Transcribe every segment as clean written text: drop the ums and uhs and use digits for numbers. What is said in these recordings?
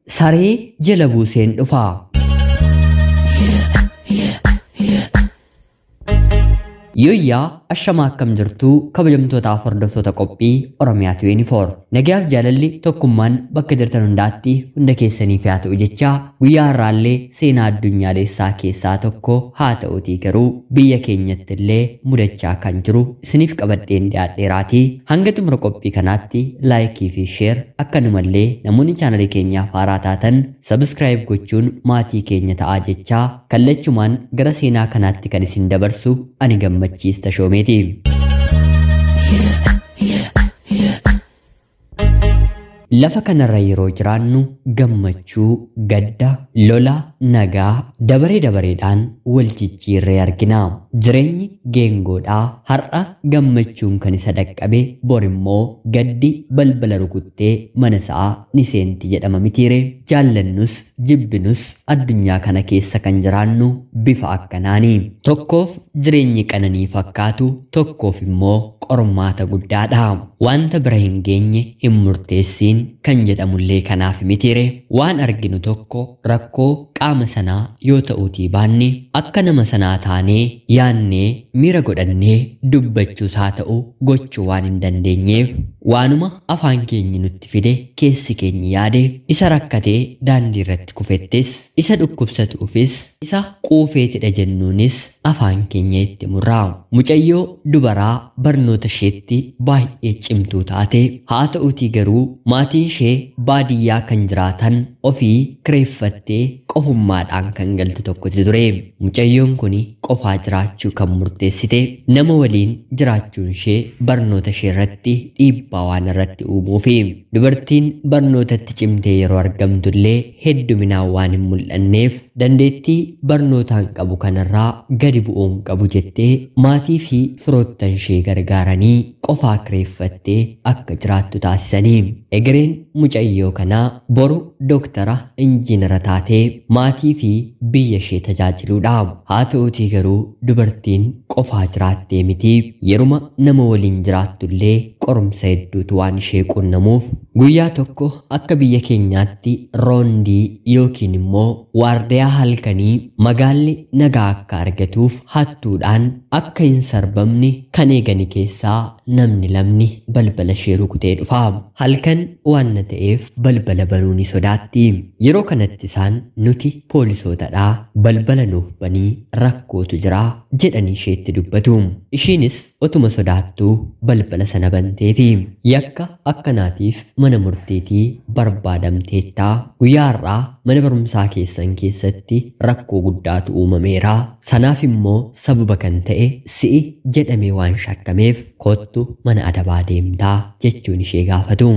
Saree jala buuseen dhufa. Yooyyaa ashamaa akkam jirtuu kabajamtootaaf hordoftoota qophii Oromiyaa 24. Nagayaaf jaalalli tokkummaan bakka jirtan hundaatti hunda keessaniif haa ta'u jechaa guyyaa har'aallee seenaa addunyaalessaa keessaa tokko haa ta'utii garuu biyya keenyatti illee mudachaa kan jiru isiniif qabadheen dhiyaadheeraatii hanga xumura qophii kanaatti laayikii fi sheer akkanumallee namoonni chaanalii keenyaaf haaraa taatan sabskraayib gochuun maatii keenya ta'aa jechaa kallachumaan gara seenaa kanaatti kan isin dabarsu ani Gammachiis Tashoomeeti. Lafa kanarra yeroo jiraannu gammachuu, gadda, lola, nagaa dabaree dabareedhaan wal jijjiirree argina. Jireenyi geengoodhaa har'a gammachuun kan isa dhaqqabe bor immoo gaddi balbala rukuttee mana isaa ni seenti jedhama mitiire. Jaallannus jibbinus addunyaa kana keessa kan jiraannu bifa akkanaani. Tokkoof jireenyi qananii fakkaatu tokkoof immoo qormaata guddaadha. Wanta bira hin geenye hin murteessiin kan jedhamullee kanaaf mitiire. Waan arginu tokko rakkoo qaama sanaa yoo ta'uutii baanne akka nama sanaa taanee yaannee miira godhannee dubbachuus haa ta'u gochuu waan hin dandeenyeef waanuma afaan keenyi nutti fide keessi keenyi yaade isa rakkatee daandii irratti kufettis isa dhukkubsatuufis isa quufeetidha jennuunis afaan keenya itti murraa. Mucayyoo dubaraa barnoota isheetti baay'ee cimtuu taate haa ta'uutii garuu maatiin ishee baadiyyaa kan jiraatan ofii kireeffattee qofummaadhaan kan galtu tokkotu ture. Mucayyoon kun qofaa jiraachuu kan murteessite nama waliin jiraachuun ishee barnoota ishee irratti dhiibbaa waan irratti uumuufi. Dubartiin barnootatti cimtee yeroo argamtullee hedduminaan waan hin mul'anneef dandeettii barnootaan qabu kanarraa gadi bu'uun qabu jettee maatii fi firoottan ishee gargaaranii qofaa kireeffattee akka jiraattu taasisanii. Egereen mucayyoo kanaa boru dooktara injiinara taatee maatii fi biyya ishee tajaajiluudha. Haa ta'uutii garuu dubartiin qofaa jiraattee miti yeruma nama waliin jiraattullee qorumsa hedduutu waan ishee qunnamuuf guyyaa tokko akka biyya keenyaatti roondii yookiin immoo waardiyaa halkanii magaalli nagaa akka argatuuf hattuudhaan akka hin sarbamne kan eegani keessaa namni lamni balbala ishee rukutee dhufa. Halkan waan ta'eef balbala banuu ni sodaatti. Yeroo kanatti isaan nuti poolisootadhaa balbala nuuf banii rakkootu jira jedhanii isheetti dubbatu. Ishiinis otuma sodaattuu balbala sana banteefi yakka akkanaatiif mana murteetii barbaadamteettaa guyyaa har'aa mana barumsaa keessan keessatti rakkoo guddaatu uumameera. Sanaaf immoo sababa kan ta'e si'i jedhamee waan shakkameef kottu mana adabaa deemtaa jechuun ishee gaafatu.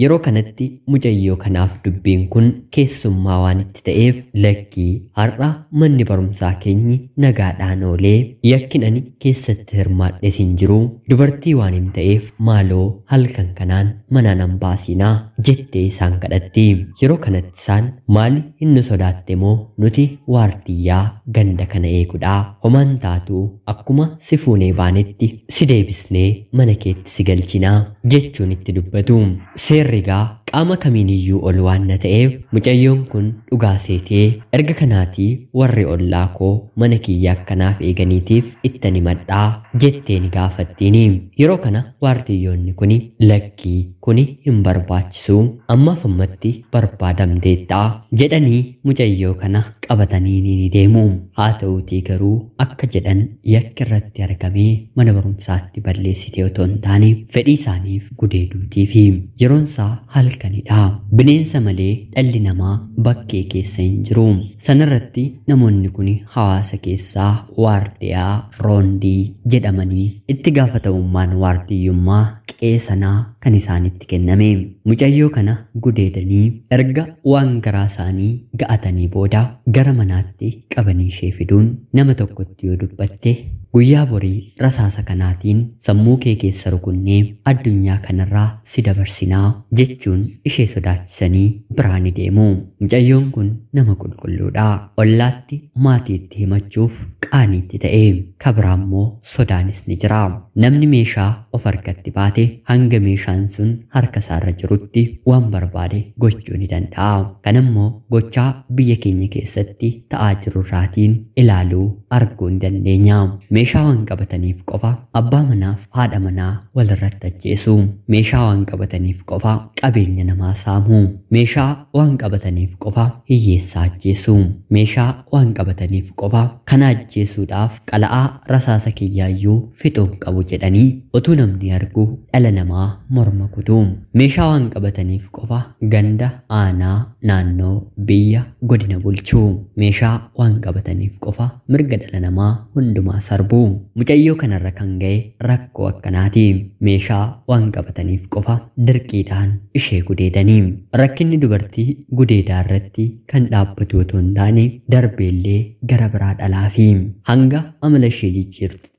Yeroo kanatti mucayyoo kanaaf dubbiin kun keessummaa waan itti ta'eef lakkii har'a manni barumsaa keenyi nagaadhaan oolee yakkin ani keessatti hirmaadhes hin jiru dubartii waan hin ta'eef maaloo halkan kanaan mana nan baasinaa jettee isaan kadhatti. Yeroo kanatti isaan maali inni sodaatte moo nuti waardiyyaa ganda kana eegudhaa homaan taatu akkuma si fuunee baanetti si deebisnee mana keetti si galchinaa jechuun itti dubbatu. Seerrigaa qaama kamiiniyyuu ol waan na ta'eef mucayyoon kun dhugaa seetee erga kanaatii warri ollaa koo mana kiyya akkanaaf eeganiitiif ittan himadhaa jettee ni gaafattiini. Yeroo kana waardiyyoonni kun lakkii kuni hin barbaachisu ammaaf ammatti barbaadamteettaa jedhanii mucayyoo kana qabatanii ni deemu. Haa ta'uutii garuu akka jedhan yakki irratti argamee mana barumsaatti balleessitee otoo hin taane fedhii isaaniif gudeeduutiifi yeroon isaa halkanidha. Bineensa malee dhalli namaa bakkee keessa hin jiru. Sanarratti namoonni kun hawaasa keessaa waardiyaa roondii jedhamanii itti gaafatamummaan waardiyyummaa qe'ee sanaa kan isaanitti kenname. Mucayyoo kana gudeedanii erga waan garaa isaanii ga'atanii booda gara manaatti qabanii ishee fiduun nama tokkotti yoo dubbatte Guyyaa borii rasaasa kanaatiin sammuu kee keessa rukunnee addunyaa kanarraa si dabarsinaa jechuun ishee sodaachisanii biraa ni deemu. Mucayyoon kun nama qulqulluudha. Ollaatti maatiitti himachuuf qaaniitti ta'e. Kabira immoo sodaanis ni jira. Namni meeshaa of harkatti baate hanga meeshaan sun harka isaarra jirutti waan barbaade gochuu ni danda'a. Kanammoo gochaa biyya keenya keessatti ta'aa jirurraatiin ilaaluu arguu ni dandeenya. Meeshaa waan qabataniif qofa abbaa manaaf haadha manaa walirratti ajjeesu. Meeshaa waan qabataniif qofa qabeenya namaa saamu. Meeshaa waan qabataniif qofa hiyyeessaa ajjeesu. Meeshaa waan qabataniif qofa kana ajjeesuudhaaf qala'aa rasaasa kiyyaayyuu fixuun qabu jedhanii utuu namni argu dhala namaa morma kutu. Meeshaa waan qabataniif qofa ganda, aanaa, naannoo, biyya, godina bulchu. Meeshaa waan qabataniif qofa mirga dhala namaa hundumaa sarbu. Mucayyoo kanarra kan ga'e rakkoo akkanaati. Meeshaa waan qabataniif qofa dirqiidhaan ishee gudeedanii. Rakkinni dubartii gudeedaa irratti kan dhaabbatu otoo hin taane darbeellee gara biraa dhalaafi. Hanga amala ishee jijjiirtutti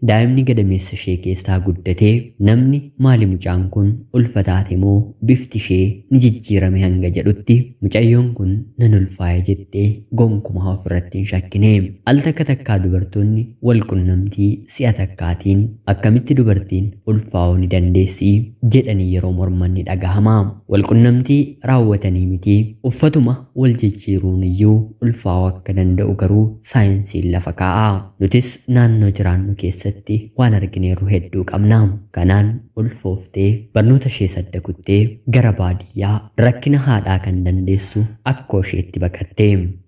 daa'imni gadameessa ishee keessaa guddatee namni maali mucaan kun ulfataate moo bifti ishee ni jijjiirame hanga jedhutti mucayyoon kun nan ulfaa'e jettee gonkumaa ofirratti hin shakkine. Al takka takkaa dubartoonni wal qunnamtii si'a takkaatiin akkamitti dubartiin ulfaa'uu ni dandeessi jedhanii yeroo morman ni dhagahama. Wal qunnamtii raawwatanii miti uffatuma wal jijjiiruun iyyuu ulfaa'uu akka danda'u garuu saayinsiin lafa kaa'a. Nutis naannoo jiraannu keessatti waan argineerru hedduu qabna. Kanaan ulfooftee barnoota ishee sadda kuttee gara baadiyyaa rakkina haadhaa kan dandeessu akkoo isheetti baqatte.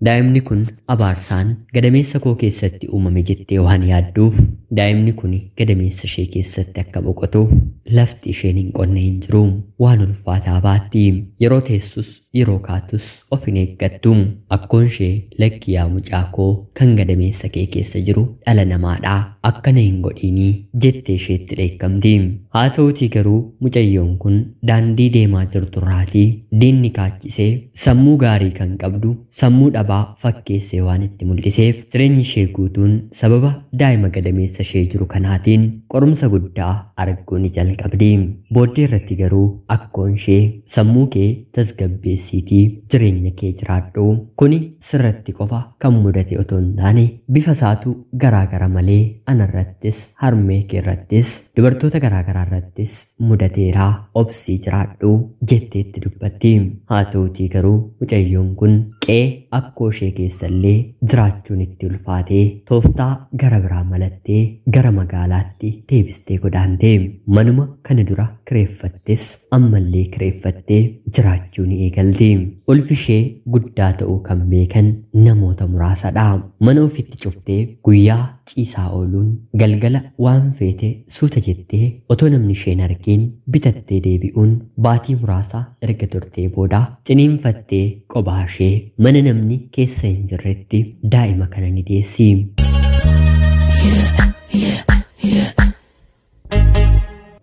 Daa'imni kun abaarsaan gadameessa koo keessatti uumame jettee waan yaadduuf daa'imni kun gadameessa ishee keessatti akka boqotuuf lafti isheen hin qonne hin jiru. Waan ulfaataa baatti. Yeroo teessus yeroo kaatus of hin eeggattu. Akkoon ishee lakki yaa mucaa koo kan gadameessa kee keessa jiru dhala namaadha. Akkana hin godhinii jettee isheetti dheekkamti. Haa ta'utii garuu mucayyoon kun daandii deemaa jirturraatii diinni kaachisee sammuu gaarii kan qabdu sammuu dhabaa fakkeessee waan itti mul'iseef jireenyi ishee guutuun sababa daa'ima gadameessa ishee jiru kanaatiin qorumsa guddaa arguu ni jalqabdi. Booddee irratti garuu akkoon ishee sammuu kee tasgabbeessiitii jireenya kee jiraadhu. Kuni sirratti qofa kan mudate otoo hin taane bifa isaatu garaagara malee anarrattis harmee kee irrattis dubartoota garaagaraa irrattis mudateeraa obsii jiraadhu jetteetti dubbatti. Haa ta'utii garuu mucayyoon kun qe'ee akkoo ishee keessallee jiraachuun itti ulfaatee tooftaa gara biraa malattee gara magaalaatti deebistee godaante. Manuma kana dura kireeffattes ammallee kireeffattee jiraachuu ni eegalte. Ulfi ishee guddaa ta'uu kan beekan namoota muraasadha. Mana ofitti cuftee guyyaa ciisaa ooluun galgala waan feete suuta jettee otoo namni isheen argin bitattee deebi'uun baatii muraasa erga turtee booda ciniinfattee qophaa ishee mana namni keessa hin jirretti daa'ima kana ni deessi.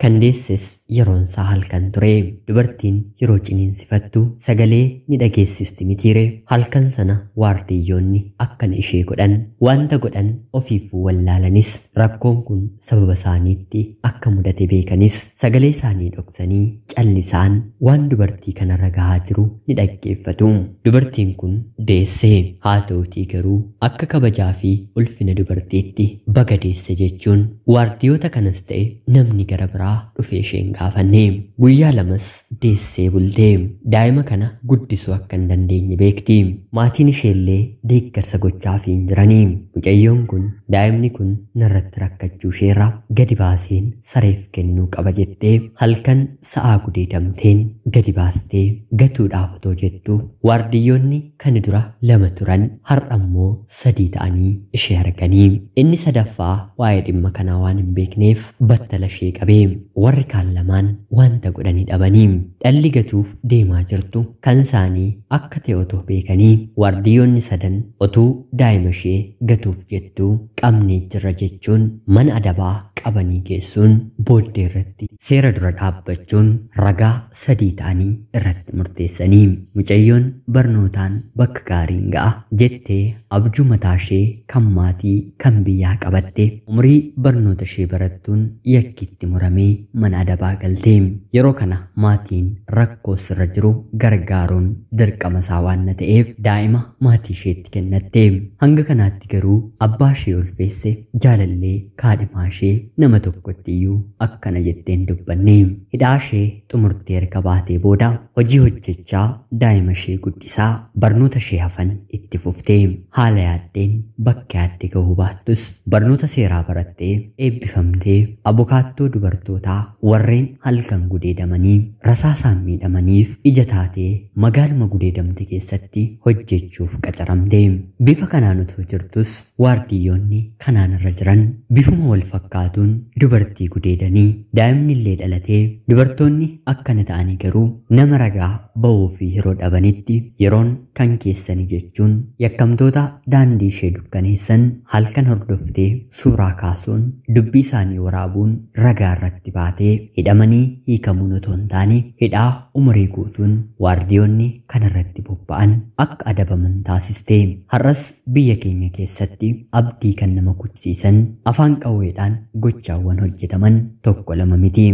Kan deesses yeroon isaa halkan ture. Dubartiin yeroo ciniinsifattu sagalee ni dhageessisti mitiire. Halkan sana waardiyyoonni akkana ishee godhan wanta godhan ofiif wallaalanis rakkoon kun sababa isaaniitti akka mudate beekanis sagalee isaanii dhoksanii callisaan waan dubartii kanarra gahaa jiru ni dhaggeeffatu. Dubartiin kun deesse. Haa ta'utii garuu akka kabajaa fi ulfina dubartiitti baga deesse jechuun waardiyoota kanas ta'e namni gara biraa dhufee isheen gaafanne. Guyyaa lamas deessee bultee daa'ima kana guddisuu akka hin dandeenye beekti. Maatiin isheellee deeggarsa gochaafii hin jiranii. Mucayyoon kun daa'imni kun narratti rakkachuu isheerra gadi baaseen sareef kennuu qaba jettee halkan sa'aa gudeedamteen gadi baastee gatuudhaaf otoo jettu waardiyyoonni kan dura lama turan har'a immoo sadii ta'anii ishee arganii. Inni sadaffaa waa'ee dhimma kanaa waan hin beekneef battala ishee qabee Warri kaan lamaan wanta godhanii dhabanii dhalli gatuuf deemaa jirtu kan isaanii akka ta'e otoo beekanii waardiyyoonni sadan otuu daa'ima ishee gatuuf jettuu qabnee jirra jechuun mana adabaa qabanii geessuun booddee irratti seera dura dhaabbachuun ragaa 3 ta'anii irratti murteessanii mucayyoon barnootaan bakka gaariin ga'a jettee abjuu mataa ishee kan maatii kan biyyaa qabatte umrii barnoota ishee barattuun yakkitti muramee mana adabaa galte. Yeroo kana maatiin rakkoo sirra jiru gargaaruun dirqama isaa waan ta'eef daa'ima maatii isheetti kennatte. Hanga kanaatti garuu abbaa ishee ulfeesse jaalallee kaadhimaa ishee nama tokkotti iyyuu akkana jetteen dubbanne. Hidhaa ishee xumurtee erga baatee booda hojii hojjechaa daa'ima ishee guddisaa barnoota ishee hafan itti fuftee haala yaaddeen bakka yaadde gahuu baattus barnoota seeraa barattee eebbifamtee abukaattoo dubartootaa warreen halkan gudeedamanii rasaasaan miidhamaniif ija taatee magaaluma gudeedamte keessatti hojjechuuf qacaramte. Bifa kanaan otoo jirtus waardiyyoonni kanaan irra jiran bifuma wal fakkaatuun dubartii gudeedanii daa'imni illee dhalatee dubartoonni akkana ta'anii garuu nama ragaa ba'uu fi yeroo dhabanitti yeroon kan keessanii jechuun yakkamtoota daandii ishee dukkaneessan halkan hordoftee suuraa kaasuun dubbii isaanii waraabuun ragaa irratti baatee hidhamanii hiikamuun otoo hin taane hidhaa umurii guutuun waardiyoonni kanarratti bobba'an akka adabaman taasiste. Har'as biyya keenya keessatti abdii kan nama kuchisiisan afaan qawweedhaan gochaawwan hojjetaman tokko lama miti.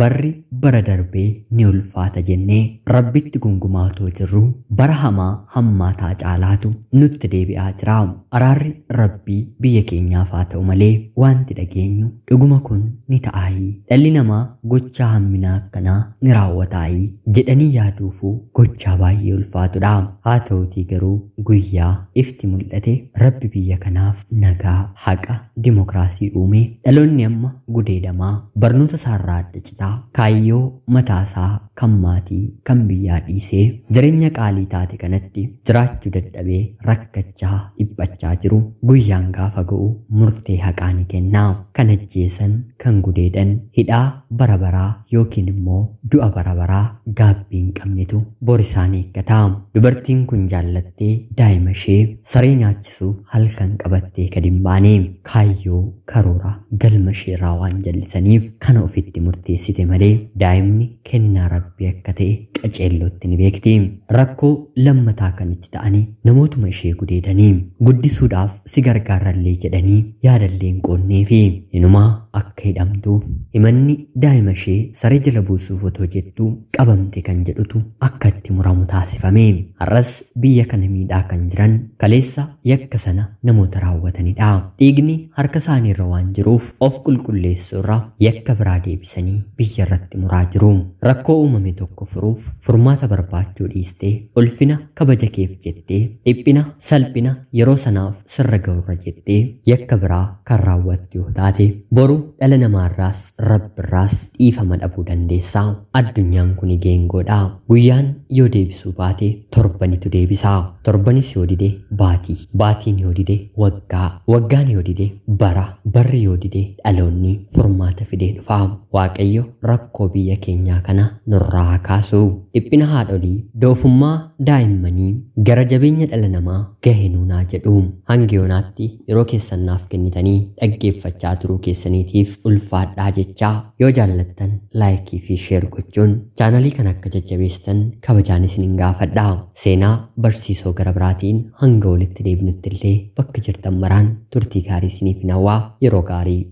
Barri bara darbee ni ulfaata jennee rabbitti gungumaa otoo jirru bara hamaa hammaataa caalaatu nutti deebi'aa jira. Araarri rabbii biyya keenyaaf haa ta'u malee wanti dhageenyu dhuguma kun ni ta'aayii, dhalli namaa gochaa hamminaa akkanaa ni raawwataayii jedhanii yaaduufuu gochaa baay'ee ulfaatudha. Haa ta'utii garuu guyyaa ifti mul'ate rabbi biyya kanaaf nagaa, haqa, dimokiraasii uume dhaloonni amma gudeedamaa barnoota isaarraa adda citaa kaayyoo mataasaa kan maatii kan biyyaa dhiisee jireenya qaalii taate kanatti jiraachuu dadhabee rakkachaa dhiphachaa jiru guyyaan gaafa ga'u murtee haqaa ni kenna. Kan ajjeesan, kan gudeedan hidhaa bara baraa yookiin immoo du'a bara baraa gaabbii hin qabnetu bor isaan eeggata. Dubartiin kun jaallattee daa'ima ishee saree nyaachisuuf halkan qabattee gad hin baane kaayyoo karoora galma ishee irraa waan jallisaniif kana ofitti murteessite malee daa'imni kennaa rabbii akka ta'e qaceellootti ni beekti. Rakkoo lammataa kan itti ta'anii namootuma ishee gudeedanii guddisuudhaaf si gargaarallee jedhanii yaadallee hin qoonnee fi inumaa akka hidhamtuuf himanni daa'ima ishee saree jala buusuuf otoo jettuu qabamte kan jedhutu akka itti muramu taasifame. Har'as biyya kana miidhaa kan jiran kaleessa yakka sana namoota raawwatanidha. Dhiigni harka isaanii irra waan jiruuf of qulqulleessuu irra yakka biraa deebisanii biyya irratti muraa jiru. Rakkoo uumame tokko furuuf furmaata barbaachuu dhiistee ulfina kabaja keef jettee dhiphina salphina yeroo sanaaf sirra ga'urra jettee yakka biraa kan raawwattu yoo taate boru dhala namaarraas rabbirraas dhiifama dhabuu dandeessa. Addunyaan kun geengoodha. Guyyaan yoo deebisuu baate torbanitu deebisa. Torbanis yoo dide baatii, baatiin yoo dide waggaa, waggaan yoo dide bara, barri yoo dide dhaloonni furmaata fidee dhufa. Waaqayyo rakkoo biyya keenyaa kana nurraa haa kaasu. Dhiphina haadholii, doofummaa daa'immanii, gara jabeenya dhala namaa gahe nuunaa jedhu. Hanga yoonaatti yeroo keessan naaf kennitanii dhaggeeffachaa turuu keessaniitiif ulfaadhaa jechaa yoo jaallattan laayikii fi sheer gochuun chaanalii kana akka jajjabeessitan kabajaan isinin gaafadha. Seenaa barsiisoo gara biraatiin hanga walitti deebinutti illee bakka jirtan maraan turtii gaarii isiniif hawwaa. Yeroo gaarii.